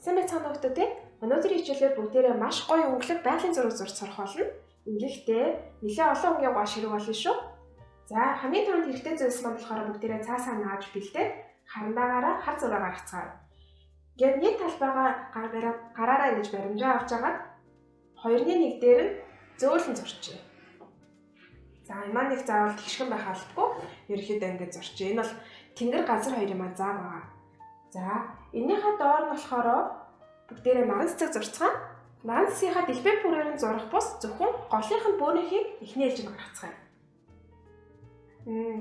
Сайн байцгаана уу хүмүүстээ. Өнөөдрийн хичээлээр бүгдээрээ маш гоё өнгөлөг байгалийн зураг зурж сурах болно. Ингэхдээ нэлээд олон өнгийн гоо ширэг болно шүү. За, хамгийн түрүүнд хэрэгтэй зүйлс маань болохоор бүгдээрээ цаасаа нааж бэлдээд харандаагаараа хар зураг гаргацгаая. Ингээд нэг талбайгаа гараараа ингэж баримжаа авч агаад хоёрны нэг дээр нь зөөлөн зурчээ. За, энэ маань нэг заавал тэгшгэн байх албагүй. Ерөнхийдөө ингэж зурчээ. Энэ бол тэнгэр газар хоёрын маань заав байгаа. За, энэнийхээ доор нь болохоор бүгдээрээ наран цэцэг зурцгаана. Наран цэцгийнхаа дэлбэ бүрээр нь зурах бус зөвхөн голынх нь бөөнийхийг эхний ээлжинд гаргацгаая.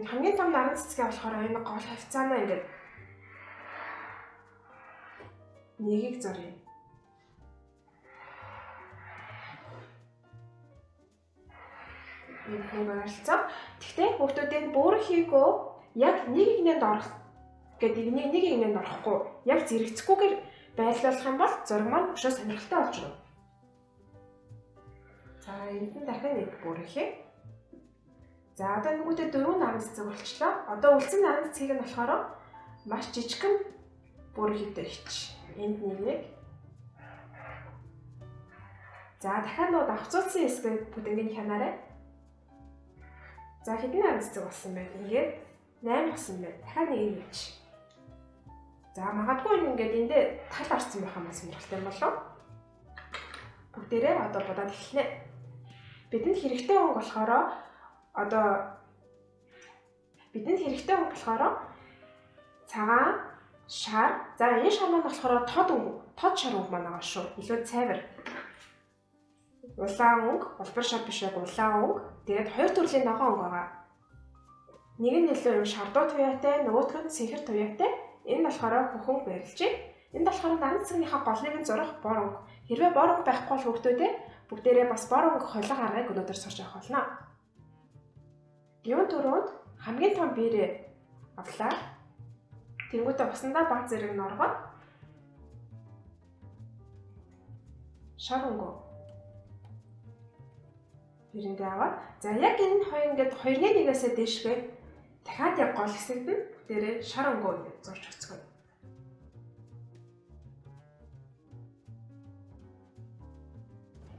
Хамгийн том наран цэцгээ болохоор энэ гол хавцаанаа ингээд нэгийг зуръя. Энэ нэг ойролцоо. Гэхдээ хүүхдүүдийн бөөрийнхийгөө яг нэг игнэнд орох гэдэг нэг игнэнд орохгүй яг зэрэгцэхгүйгээр байрлуулах юм бол зураг маань өшөө сонирхолтой болж байна. За, энд нь дахин нэг бөөрийнхий. За, одоо нөгөөдөө дөрвөн наран цэцэг болчлоо. Одоо үлдсэн наран цэцгийг нь болохоор маш жижигхэн бөөрийнхийтэй хич. Энд нэг. За, дахиад нөгөө давхцуулсан хэсгийг бүдэнгийн хянаарай. За, хэдэн наран цэцэг болсон бэ? Ингээд 8 болсон байна. Дахиад нэг юм хич. За, магадгүй ингээд эндээ тал орсон байх юм сонирхолтой юм болов. Бүгдээрээ одоо будаад эхэлнэ. Бидэнд хэрэгтэй өнгө болохоор одоо бидэнд хэрэгтэй өнгө болохоор цагаан, шар. За, энэ шар маань болохоор тод өнгө, тод шар өнгө маань байгаа шүү. Илүү цайвар. Улаан өнгө, улбар шар биш яг улаан өнгө. Тэгээд хоёр төрлийн ногоон өнгө байгаа. Нэг нь илүү юм шардуу туяатай, нөгөөх нь цэнхэр туяатай. Энэ болохоор хөхөн барилж байна. Энд болохоор наран цэцгийнхаа голыг нь зурах бор өнгө. Хэрвээ бор өнгө байхгүй бол хүүхдүүдээ бүгдээрээ бас бор өнгө холиг аргыг өнөөдөр сурч авах болно. Юун түрүүнд хамгийн том биерээ авлаа. Тэнгүүтээ усандаа баг зэрэг нь оргоод шар өнгө бирэндээ аваад, за яг энэ хоёр ингээд хоёрны нэгээсээ дээшгээ дахиад яг гол хэсэгт нь бүгдээрээ шар өнгөө ингэж зурж өцгөөе.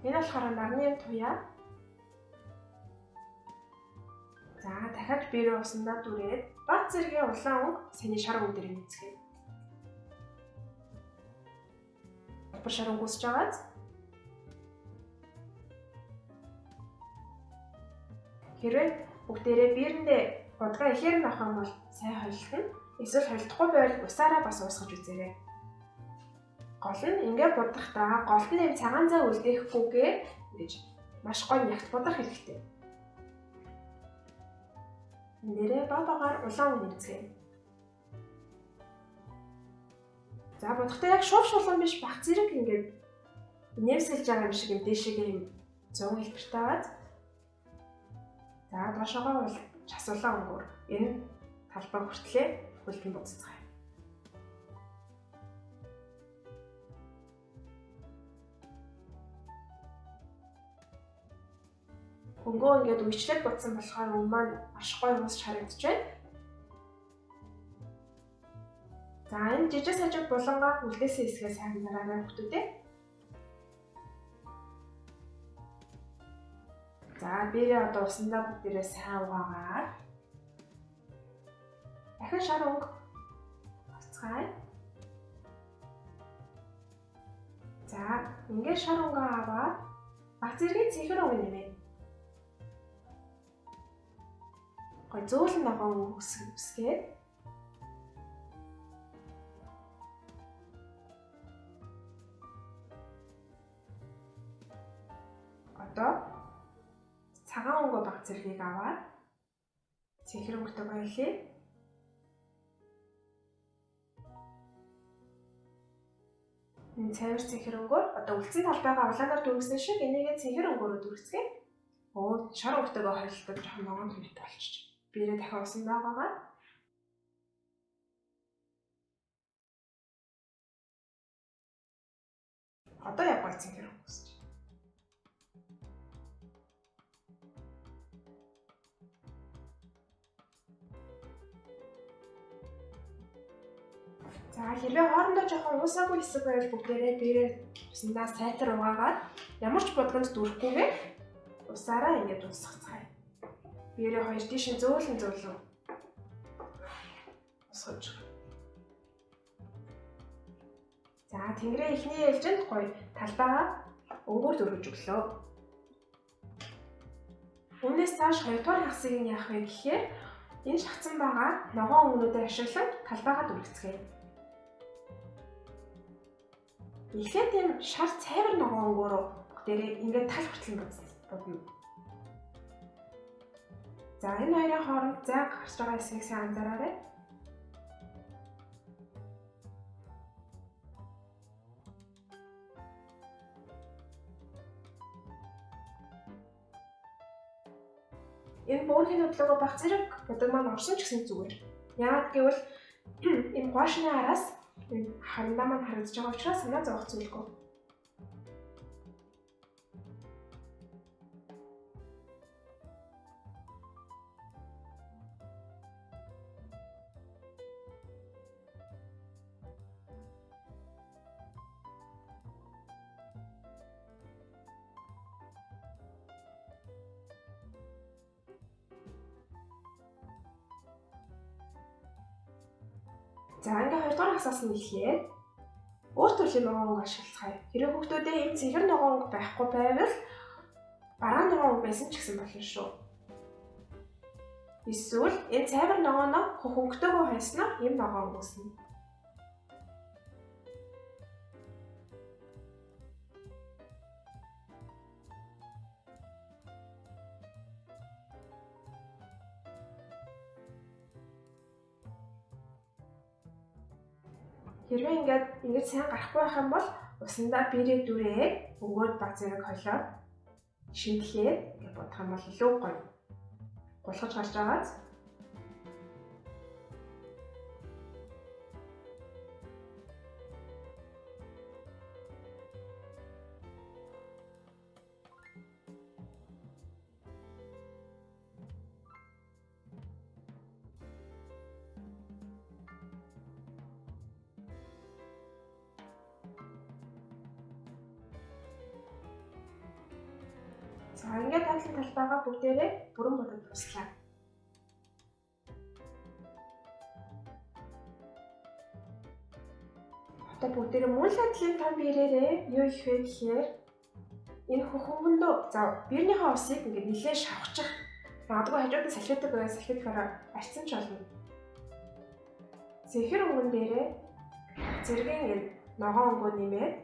Энэ болохоор нарны туяа. За, дахиад бирээ усандаа дүрээд баг зэргийн улаан өнгө саяны шар өнгө дээр нэмцгээе. Улбар шар өнгө үсэж байгааз. Хэрвээ бүгдээрээ бирэндээ будгаа ихээр нь авах юм бол сайн холилдоно. Эсвэл холилдохгүй байвал усаараа бас уусгаж үзээрэй. Гол нь ингээд будахдаа голд нь юм цагаан зай үлдээхгүйгээр ингэж маш гоё нягт будах хэрэгтэй. Энэ дээрээ баг багаар улаан өнгө нэмцгээе. За, будахдаа яг шуув шулуун биш баг зэрэг ингээд нэмсэлж байгаа юм шиг юм дээшээгээ юм 100 хэлбэртэй байгааз. За, доошоогоо бол час улаан өнгөөр энэ талбай хүртлээ хөлдөн буцацгаая. Өнгөө ингээд үечлээд будсан болохоор өнгө маань маш гоё уусч харагдаж байна. За, энэ жижиг сажиг булангаа үлдээсэн хэсгээ сайн зараарай хүүхдүүдээ. За, бирээ одоо усандаа бүгдээрээ сайн угаагаад дахин шар өнгө авцгаая. За, ингээд шар өнгө аваад баг зэргийн цэнхэр өнгө нэмээ. Гой зөөлөн ногоон өнгө үсгээд одоо цагаан өнгө баг зэргийг аваад цэнхэр өнгөтэй баялаа. Энэ цайвар цэнхэр өнгөөр одоо үлдсэн талбайгаа улаанаар дүүргэсэн шиг энийгээ цэнхэр өнгөөрөө дүүргэцгээе. Шар өнгөтэйгөө холилдоод жоохон ногоон туяатай болчих. Бирээ дахин усандаа угаагаад одоо яг гоё цэнхэр өнгө үсэж. За хэрвээ хоорондоо жоохон уусаагүй хэсэг байвал бүгдээрээ биерээ усандаа сайтар угаагаад ямар ч будганд дүрэхгүйгээр усаараа ингэж уусгацгаая. Биерээ хоёр тийш нь зөөлөн зөөлөн усгаж. За тэнгэрээ эхний ээлжинд гоё талбайгаа өнгөөр дөрвөж өглөө. Үүнээс цааш хоёрдугаар хагасыг нь яах вэ гэхээр энэ шахацсан байгаа ногоон өнгөнүүдээ ашиглан талбайгаа дүргэцгээе. Эхлээд тийм шар цайвар ногоон өнгөөрөө бүгдээрээ ингээд тал хүртэл будна. За энэ хоёрын хооронд зай гарч байгаа хэсгийг сайн анзаараарай. Энэ бөөрхийн хөдлөгөө баг зэрэг будаг маань орсон ч гэсэн зүгээр. Яагаад гэвэл энэ гуашны араас энэ харандаа маань харагдаж байгаа учраас санаа зовох зүйлгүй. За ингээ хоёрдугаар хагасаас нь эхлээд өөр төрлийн ногоон өнгө ашиглацгаая. Хэрвээ хүүхдүүдээ ийм цэнхэр ногоон өнгө байхгүй байвал бараан ногоон өнгө байсан ч гэсэн болно шүү. Эсвэл энэ цайвар ногооноо хөх өнгөтэйгөө хайснаар ийм ногоон өнгө үүснэ. Хэрвээ ингээд ингэж сайн гарахгүй байх юм бол усандаа биерээ дүрээд өнгөөр баг зэрэг холиод шингэлээд ингээд бодох юм бол илүү гоё гулгаж гарч байгааз. За ингээд татлан талбайгаа бүгдээрээ бүрэн бодод дуслаа. Одоо бүгдээрээ мөн л адилын том биерээрээ юу их вэ гэхээр энэ хөхөнгөндөө за биернийхээ усыг ингээд нэлээд шавхчих. Магадгүй хажууд нь салфетик байвал салфеткаараа арчсан ч болно. Зэхэр өнгөн дээрээ зэргийн энэ ногоон өнгөө нэмээд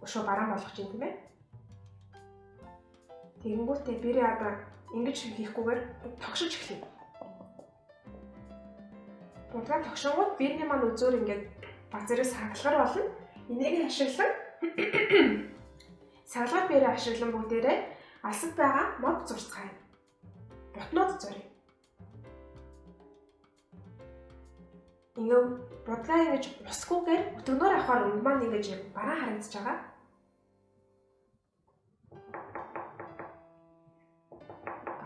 өшөө бараан болгох чинь тийм ээ. Тэгэнгүүтээ бирээ одоо ингэж хийхгүйгээр тогшиж эхлэв. Будгаа тогшингууд бирний маань үзүүр ингээд баг зэрэг саглахар болно. Энийг ашиглан саглахар бирээ ашиглан бүгдээрээ алсад байгаа мод зурцгаая. Ботнууд зуръя. Ингээд будгаа ингэж усгүйгээр өтгөнөөр авахар өнгө маань ингэж бараа харагдаж байгаа.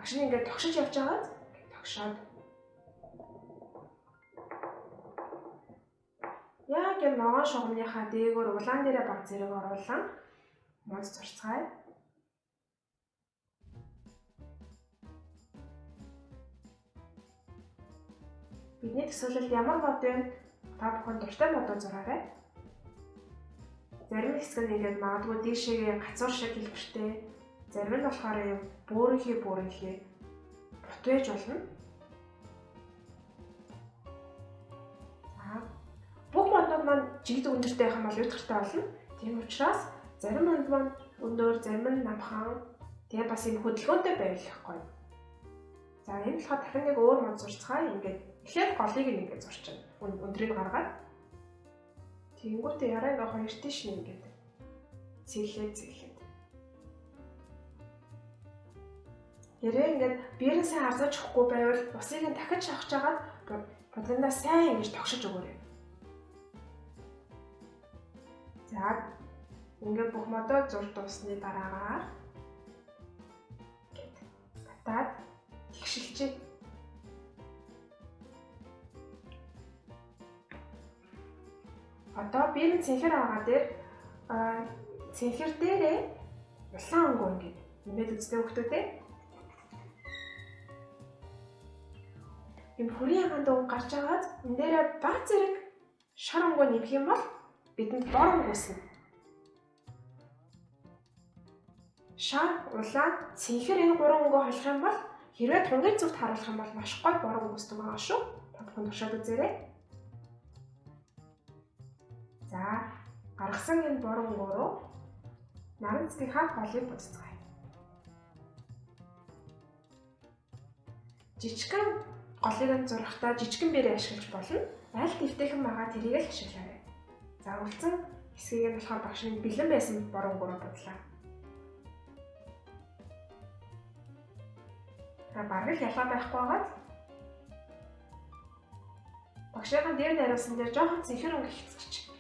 Багш нь ингээд тогшиж явж байгаад тогшоод яг энэ ногоон шугамныхаа дээгүүр улаан дээрээ баг зэрэг оруулан мод зурцгаая. Бидний төсөөлөлд ямар мод вэ? Та бүхэн дуртай модоо зураарай. Зарим хэсэг нь ингээд магадгүй дийшээгээ гацуур шиг хэлбэртэй. Зарим нь болохоор юм бөөрийнхий бут байж болно. За бүх моднууд маань жигд өндөртэй байх юм бол уйтгартай болно. Тийм учраас зарим мод маань өндөр, зарим нь намхан, тэгээ бас юм хөдөлгөөнтэй байвал их гоё. За энэ болохоор дахин нэг өөр мод зурцгаая. Ингээд эхлээд голыг нь ингээд зурчихна. Өндрийг гаргаад. Тэгэнгүүтээ яраа ингээ хоёр тийш нь ингээд цэлээ. Хэрвээ ингээд биер нь сайн арзаж өгөхгүй байвал усыг нь дахиж шавхаж агаад будгандаа сайн ингэж тогшиж өгөөрэй. За ингээд бүх модоо зурж дуусны дараагаар ингээд татаад тэгшилчээ. Одоо бээр нь цэнхэр байгаа дээр цэнхэр дээрээ улаан өнгө ингээд нэмээд үзтээ хүмүүстээ. Ийм хүрийн ягаанд өнгө гарч байгаад энэ дээрээ баг зэрэг шар өнгө нэмэх юм бол бидэнд бор өнгө үүснэ. Шар, улаан, цэнхэр энэ гурван өнгөө холих юм бол хэрвээ тунгийн зүгт харуулах юм бол маш гоё бор өнгө үүсдэг байгаа шүү. Та бүхэн туршаад үзээрэй. За, гаргасан энэ бор өнгөөрөө наран цэцгийнхаа голыг будацгаая. Жижигхэн голыг нь зурхтаа жижигхэн бэрээ ашиглаж болно. Аль дэвтэйхэн байгаа тэрийг л ашиглаарай. За, үлдсэн хэсгийг нь болохоор багш нь бэлэн байсан бор өнгөөрөө будлаа. За, бараг л ялгаа байхгүй байгаад багшийн дээр найруулсан дээр жоохон цэнхэр өнгө хэвчиж.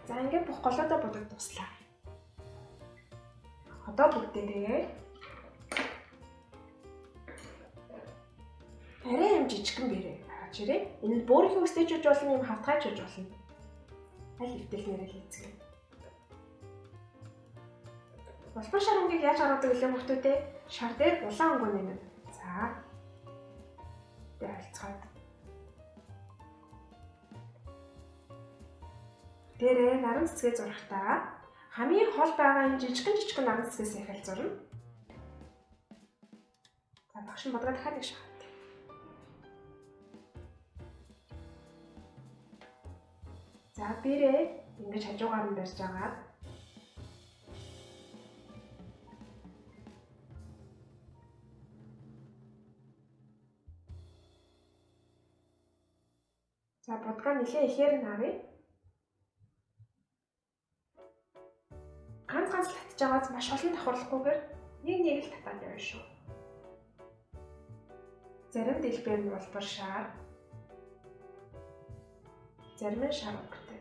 За, ингээд бүх голоодоо будаг дуслаа. Одоо бүгдээрээ арай юм жижигхэн бэрээ гаргаж ирээ. Энэ нь бөөрийн өстэйж үж болно, юм хавтгайч үж болно. Аль эвтэлнэрээ хийцгээе. Улбар шар өнгийг яаж гаргадаг вэ хүмүүстээ? Шар дээр улаан өнгө нэмнэ. За. Тэгээ харилцгаад. Дээрээ наран цэцгээ зурхтаа хамгийн хол байгаа энэ жижигхэн наран цэцгээс эхэл зурна. За, багш нь бодгоо дахиад нэг шахаад. За, бэрээ ингэж хажуугаар нь барьж агаад за, будгаа нэлээ ихээр нь авъя. Ганц ганц татж байгаас маш олон давхарлахгүйгээр нэг нэг л татаад явна шүү. Зарим дэлбэр нь улбар шар, зарим нь шар өнгөтэй.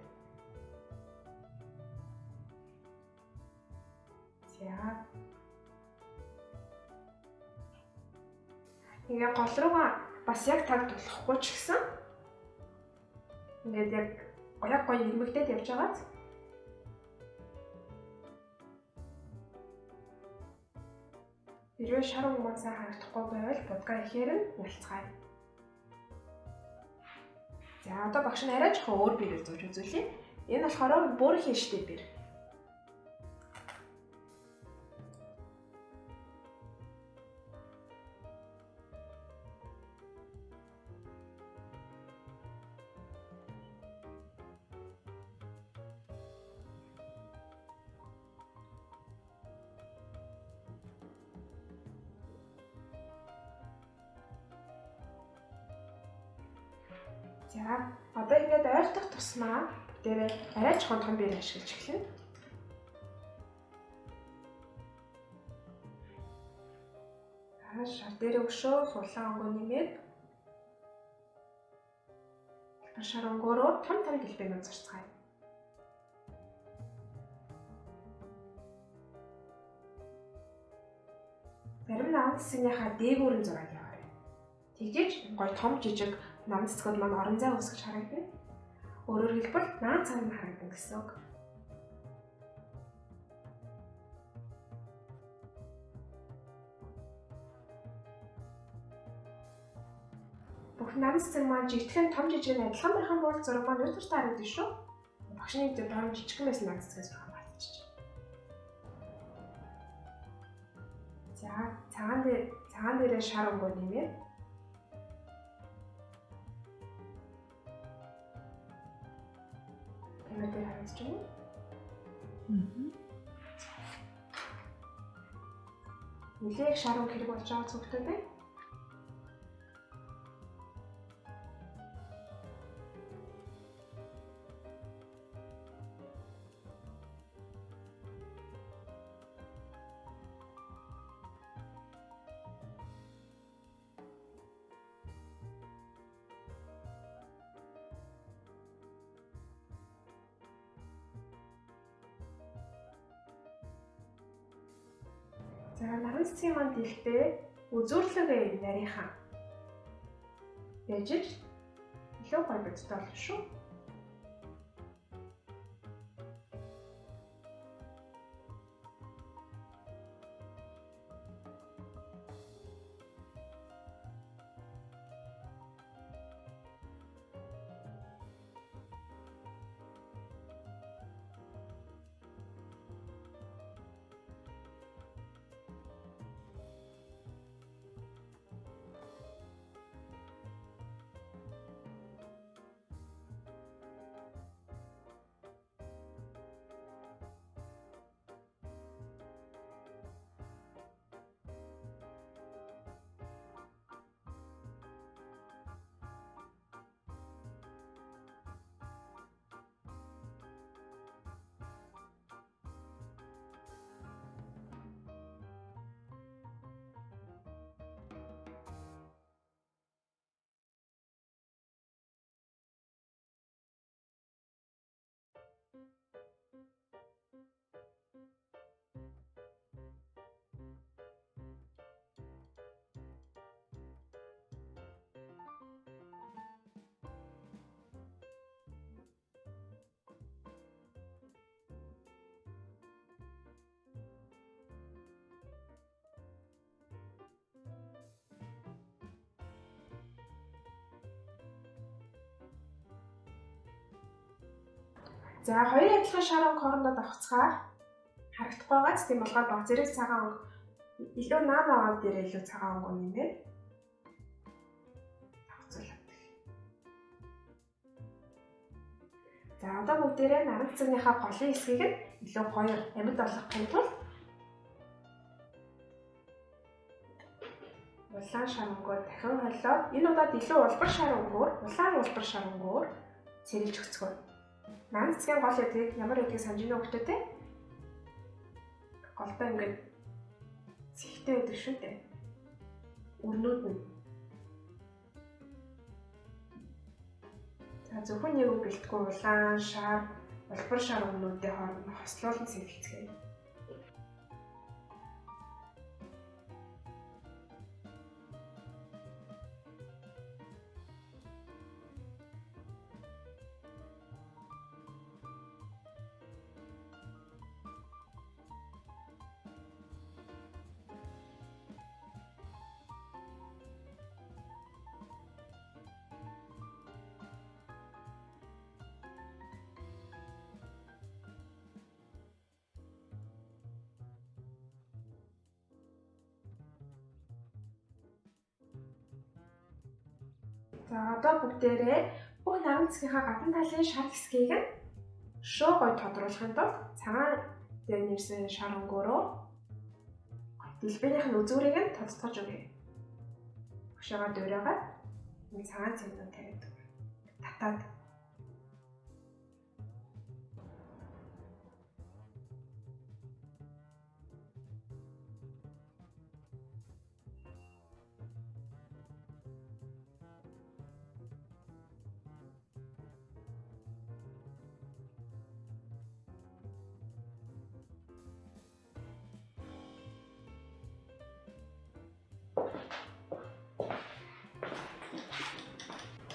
За. Тэгээ гол руугаа бас яг таг тулахгүй ч гэсэн ингээд яг гоё ирмэгдээд явж байгааз хэрвээ шар өнгө маань сайн харагдахгүй байвал будгаа ихээр нь ялцгаая. За, одоо багш нь арай жоохон өөр бэрээр зурж үзүүлье. Энэ болохоор бөөрийн штэ бэр. За, одоо ингээд ойртох тусмаа бүгдээрээ арай жоохон том бэр ашиглаж эхэлнэ. За, шар дээр өшөө улаан өнгө нэмээд шар өнгөөрөө том том дэлбэнүүд зурцгаая. Зарим наран цэцгийнхаа дээгүүр нь зураад яваарай. Тэгжиж гоё том жижиг наран цэцгүүд маань орон зай үүсгэж харагдана. Өөрөөр хэлбэл наран цан нь харагдана гэсэн үг. Бүх наран цэцэг маань жигтгэн том жижиг нь адилхан байх юм бол зураг маань уйтгартай харагдана шүү. Багшны дээр том жижигхэн байсан наран цэцгээс зураг мартчих. За, цагаан дээрээ шар өнгө нэмээд камер дээр харагдаж байна уу? Нилээх шар өнгө хэрэг болж байгаа зүгтээ байна. За наран цэцгийн маань дэлбээ үзүүрлэгээ нарийнхан яжиж илүү гоё бодтой болно шүү. За хоёр адилхан шар өнгө хоорондоо давхцахаар харагдахгүй байгааз тийм болохоор баг зэрэг цагаан өнгө илүү нам аваад дээр илүү цагаан өнгө нэмээд давхцуулаад. За одоо бүгдээрээ наран цэцгийнхаа голын хэсгийг нь илүү гоё амьд болгохын тулд улаан шар өнгөөр дахин холиод энэ удаад илүү улбар шар өнгөөр улаан улбар шар өнгөөр цэрэлж өгцгөө. Наран цэцгийн гол ядгийг ямар ядгийг санаж байна уу гэхдээ голдоо ингээд цэгтэй байдаг шүү дээ. Өрнүүд нь. За зөвхөн нэг үг бэлтгүй улаан шар, улбар шар өнгөнүүдийн хооронд хослуулан цэглэцгээе. За одоо бүгдээрээ бүх наран цэцгийнхаа гадна талын шар хэсгийг нь шуу гоё тодруулахын тулд цагаан дээр нэрсэн шар өнгөөрөө дэлбэнийх нь үзүүрийг нь тодтогч өгье. Хөшөөгөө дуурайгаад энэ цагаан цэмнүүд тавиад татаад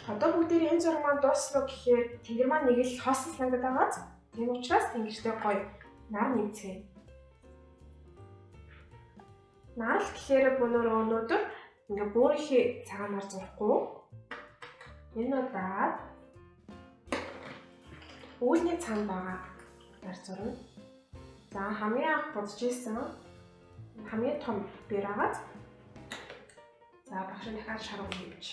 Одоо бүгдээр энэ зураг маань дууссан уу гэхээр тэнгэр маань нэг л хоосон санагдаад байгааз. Тийм учраас тэнгэртэй гоё нар нэмцгээе. Нар л гэхээр бөнөр өнөөдөр ингээ бөөрийнхээ цагаанаар зурхгүй. Энэ удаад үүлний цаанд байгаа нар зурна. За хамгийн анх будж исэн хамгийн том бэр байгааз. За багш нь дахиад шар өнгө нэмж.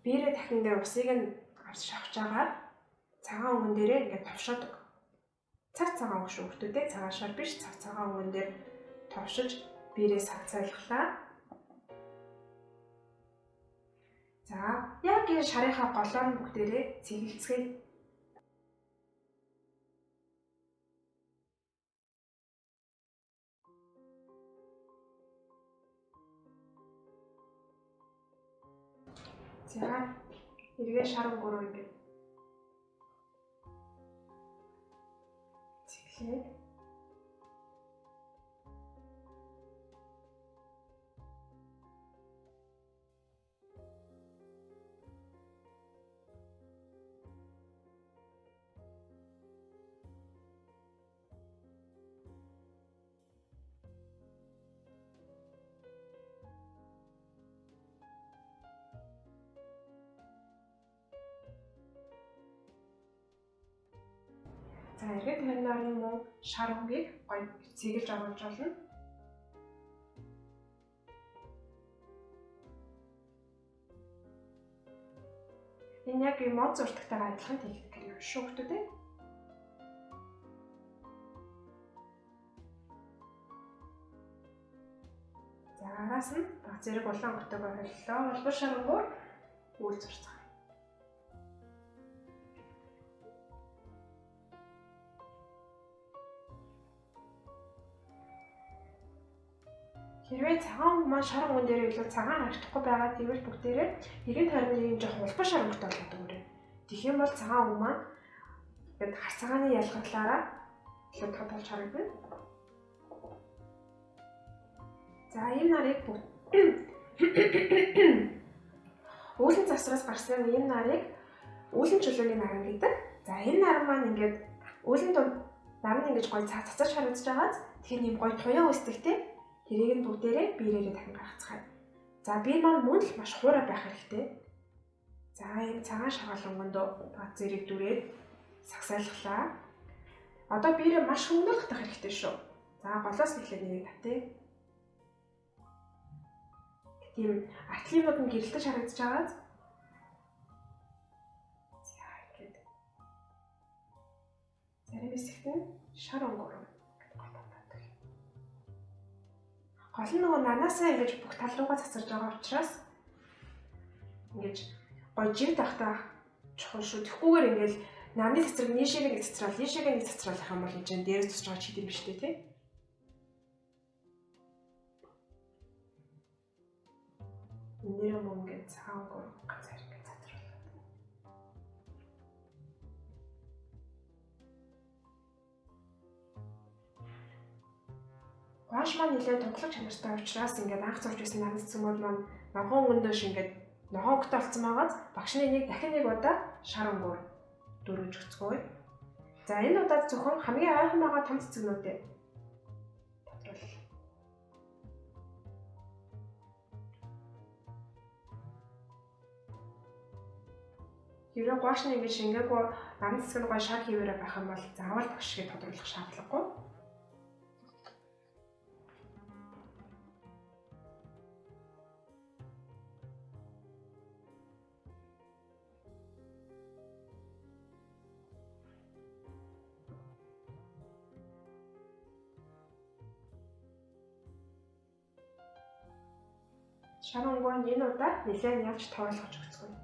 Бэрээ дахин дээр усыг нь авч шавж агаад цагаан өнгөн дээрээ ингээд товшоод өг. Цаг цагаан өнгө шүү хүмүүдээ цагаан шар биш цаг цагаан өнгөн дээр товшиж бэрээ сагцайлглаа. За яг энэ шарынхаа голоор нь бүгдээрээ цэглэцгээе. За эргээ шар өнгөөрөө ингээд Эхлээд за эргэн тойрны мөн шар өнгийг гоё цэглэж оруулж болно. Энэ яг юм мод зурдагтайгаа адилхан техник юм шүү хүмүүс ээ. За араас нь баг зэрэг улаан өнгөтэйгөө холилоо. Улбар шар өнгөөр үйл зурцгаая. Хэрвээ цагаан өнгө маань шар өнгөн дээр илүү цагаан харагдахгүй байгаа гэвэл бүгдээрээ эргэн тойрны юм жоох улбар шар өнгөтэй болгоод өгөөрэй. Тэгэх юм бол цагаан өнгө маань ингээд хар цагааны ялгарлаараа илүү тод болж харагдана. За ийм нарыг бүгд үүлэн завсраас гарсан ийм нарыг үүлэн чөлөөний наран гэдэг. За энэ наран маань ингээд үүлэн дунд нар нь ингэж гоё цацаж харагдаж байгааз тэгэхээр ийм гоё туяа үүсдэг те. Тэрийг нь бүгдээрээ биерээрээ дахин гаргацгаая. За биер маань мөн л маш хуурай байх хэрэгтэй. За ийм цагаан шаргал өнгөндөө баг зэрэг дүрээд сагсайлглаа. Одоо биерээ маш хөнгөн татах хэрэгтэй шүү. За голоос эхлээд нэг татъя. Тийм артлын нь гэрэлтэж харагдаж байгааз. За ингээд зарим хэсэгт нь шар өнгөөр гол нь нөгөө нанаасаа ингэж бүх тал руугаа цацарж байгаа учраас ингэж гоё жив тахта чухал шүү. Тэгэхгүйгээр ингээл нарны цацраг нийшээ нэг цацраал, нийшээ нэг цацраал ах юм бол энэ чинь дээрээс тусч байгаа чид юм биш үү те. Нэр юм ингээд цагаан өнгөөр ганцаар ингээд цацруулаад. Гуаш маань нэлээд тунгалаг чанартай учраас ингээд анх зурж байсан нарны цэцгүүд маань ногоон өнгөнөөш ингээд ногоон өнгөтэй болсон байгааз багш нь энийг дахин нэг удаа шар өнгөөр дөрвж өгцгөөе. За энэ удаад зөвхөн хамгийн ойрхон байгаа том цэцгнүүдээ тодруулъя. Хэрвээ гуаш нь ингээд шингээгүй нарны цэцэг нь гоё шар хийвээрээ байх юм бол заавал багш шигээ тодруулах шаардлагагүй. Шар өнгөө нь энэ удаа нэлээд явж тойлгож өгцгөөе.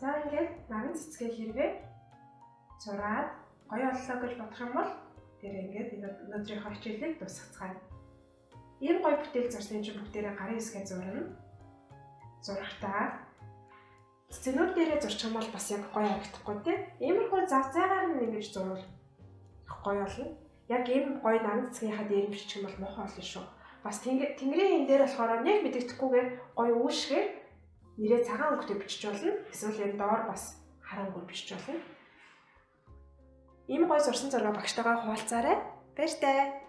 За ингээд наран цэцгээ хэрвээ зураад гоё боллоо гэж бодох юм бол тэр ингээд өнөөдрийнхөө хичээлийг дуусгацгаая. Ийм гоё бүтээл зурсан чинь бүгдээрээ гарын хэсгээ зурна. Зурхтаа цэцгнүүд дээрээ зурчих юм бол бас яг гоё харагдахгүй тийм. Иймэрхүү зав зайгаар нь ингэж зурвал их гоё болно. Яг ийм гоё наран цэцгийнхаа дээр нь бичих юм бол муухай болно шүү. Бас тэнгэрийн энэ дээр болохоор нэг мэдэгдэхгүйгээр гоё үүшгээр нэрээ цагаан өнгөтэй бичиж болно. Эсвэл энэ доор бас харан өнгөөр бичиж болно. Ийм гоё зурсан зураг багштайгаа хуваалцаарай. Баяртай.